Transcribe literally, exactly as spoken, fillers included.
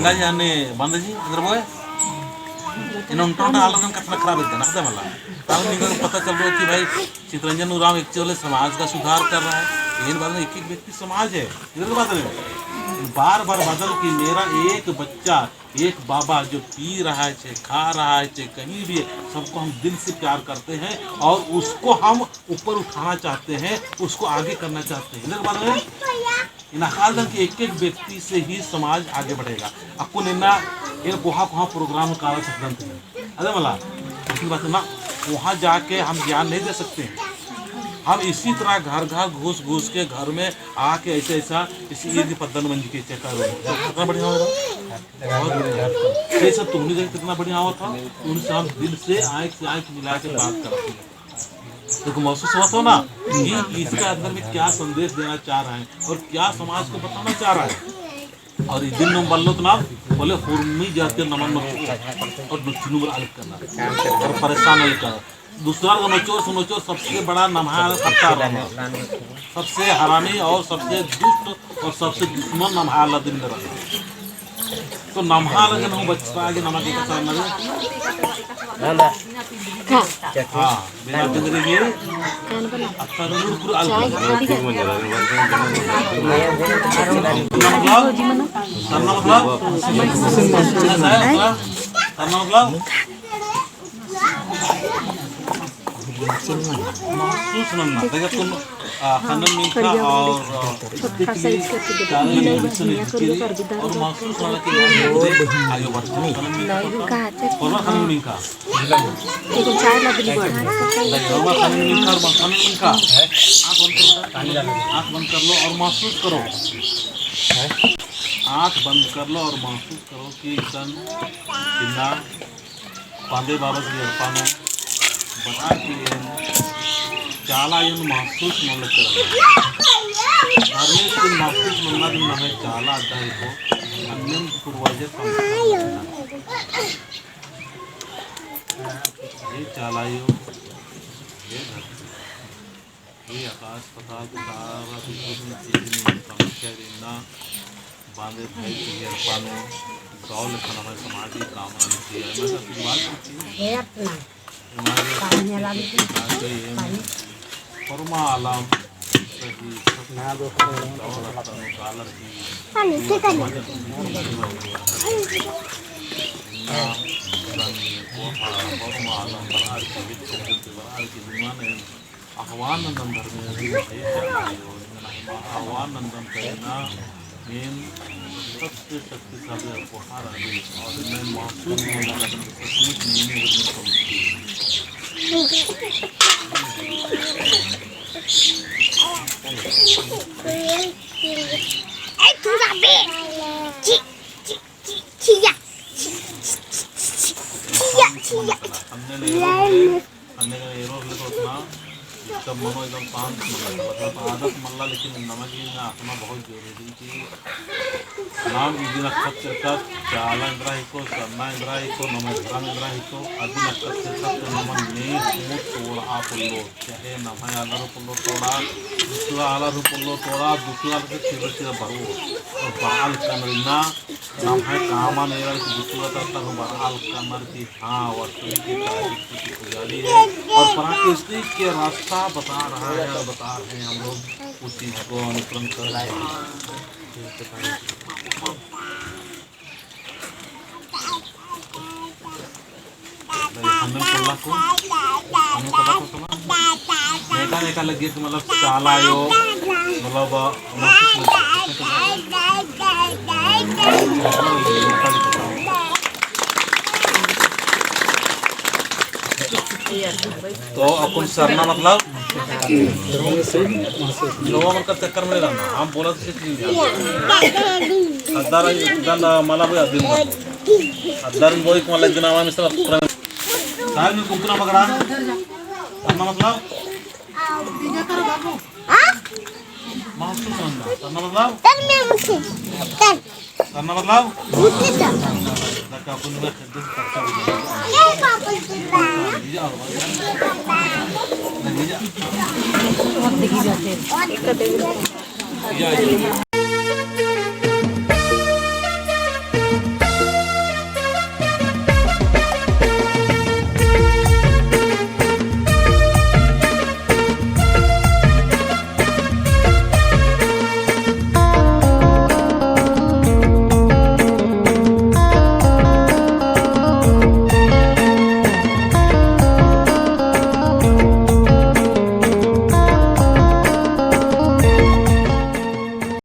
ना जाने बंद जी, अंदर बोए। इन्होंने टोटा आलर कतना खराब है, नखदे मला। तब निंगा पता चल रहा कि भाई, चितरंजन उराँव actually समाज का सुधार कर रहा है। ये बात नहीं, एक एक व्यक्ति समाज है, इधर बात नहीं। बार बार बदल कि मेरा एक बच्चा, एक बाबा जो पी रहा है, चाहे खा रहा है, चाहे कहीं भी है, सबको हम दिल से प्यार करते हैं और उसको हम ऊपर उठाना चाहते हैं, उसको आगे करना चाहते हैं। इधर बात नहीं। इन्ना ख़ास करके एक एक व्यक्ति से ही समाज आगे बढ़ेगा। अक्कुन इन्ना इन कोहा कोहा program काला सकदन थे। अरे मला, लेकिन बात ना, वहाँ जाके हम ज्ञान नहीं दे सकते हैं। हम इसी तरह घर घर घुस घुस के घर में आके ऐसे ऐसा इसी ईद की पद्दन मंजी के चेक कर रहे हैं। कितना बढ़िया होगा। और जैसा तुमने देखा कितना बढ़िया हुआ था, उनसे हम दिल से आँख से आँख मिला के बात करते हैं। देखो, महसूस हुआ था ना कि इसका अंदर में क्या संदेश देना चाह रहा है और क्या समाज को बताना चाह रहा है। और इदिन नुम बल्लोत ना, बोले, हुरमी जाति नमन मत और नुच्चुनु बला अलग करना और परेशान अलग करना। दूसरा का नोचोर से नोचोर सबसे बड़ा नम्है खतरा रहना, सबसे हरामी और सबसे दुष्ट और सबसे दुश्मन नम्है आलर दिम रहना। तो नम्है आलर जन हूँ बचता आगे नमा के कसा ना रे। हाँ। हाँ, बिना बिगड़े के अच्छा रूर पूरा अलग। सरना मतलब, सरना मतलब, सरना मतलब। महसूस नन्ना, देखा तुम, आ, ख़न्नन मिंख़ा और, आ, छोटा size करके दे। चार मिनट से नहीं गिरी और महसूस नन्ना कि आयो बढ़। ख़न्नन मिंख़ा पता? और ख़न्नन मिंख़ा। देखो, चाय लग रही है। नहीं, और ख़न्नन मिंख़ा, और ख़न्नन मिंख़ा। आँख बंद करो, आँख बंद कर लो और महसूस करो। आँख बंद कर लो और महसूस करो कि इसन बिना बांदे बाबस एड़पा नू बरआ की एन चाला आयोन महसूस नना लक्करन। धर्मेस दिन महसूस नना दिन नम्है चाला अड्डा हिको, अन्नेम पूर्वजर संस्कार नना। हे चाला आयो, हे धरती। ई आकाश पताल के सारा चीज में, चीज में समस्या इन्ना बांदे भाई के एड़पा नू गाँव लेखा नम्है समाज ही काम आने चाहिए। मैं तो आशीर्वाद देती हूँ। हमारे समाज के एम परमा आलम सही गाँव लेखा नू कालर की इन्ना परमा आलम बरआर की वित्त बरआर की दुनिया में आह्वान नन्दन धर्मेस भाई, आह्वान नन्दन करेना, मेन सबसे शक्तिशाली उपहार है और मैं महसूस होने लगा कि सचमुच नीने बदले समझती। ए, तू जा बे। छी, छी, छी, छिया। छी, छी, छिया, छिया। हमने नहीं अन्ने का एरो होले तो उतना एकदम मनो एकदम शांत मल्ला, मतलब आदत मल्ला, लेकिन नमन ही ना अपना बहुत जरूरी कि नाम इदिन अक्कत चेरकत, चाला एन्दरा हिको, सरना एन्दरा हिको, नम्है धरम एन्दरा हिको, अदिन अक्कत चेरकत तो नमन ने हूँ तोड़आ पोल्लो, चाहे नम्है आलर पोल्लो तोड़आ, दूसरा आलर पोल्लो तोड़आ, दूसरा आलर से फिर से बरओ, तो बरआ लक्कन रई ना, नम्है कामन एरा की दूसरा तरह तरह बरआ लक्कन रई की हाँ, वास्तविक की प्राकृतिक की पुजारी है और प्राकृतिक के रास्ता बता रहा है और बता रहे हैं हम लोग उस चीज को अनुसरण कर रहे हैं। हमें कोल्ला को, हमें कोल्ला को सुना। नेका नेका लगे कि मतलब चाला आयो, मतलब महसूस नहीं। तो अक्कुन सरना मतलब लोगों का चक्कर में रहना, हम बोला तो सिर्फ नहीं। अद्दार दन मला भी अदिन, अद्दार बोई को लग ना, हमें सब साल में कुंकुना पकड़ा। सरना मतलब महसूस होना। सरना मतलब? तर में मुझे। तर। सरना मतलब? मुझे तर। दका पुन में खद्दस कच्चा हो जाए। ये पापा की बात। ये आओ। ये आओ।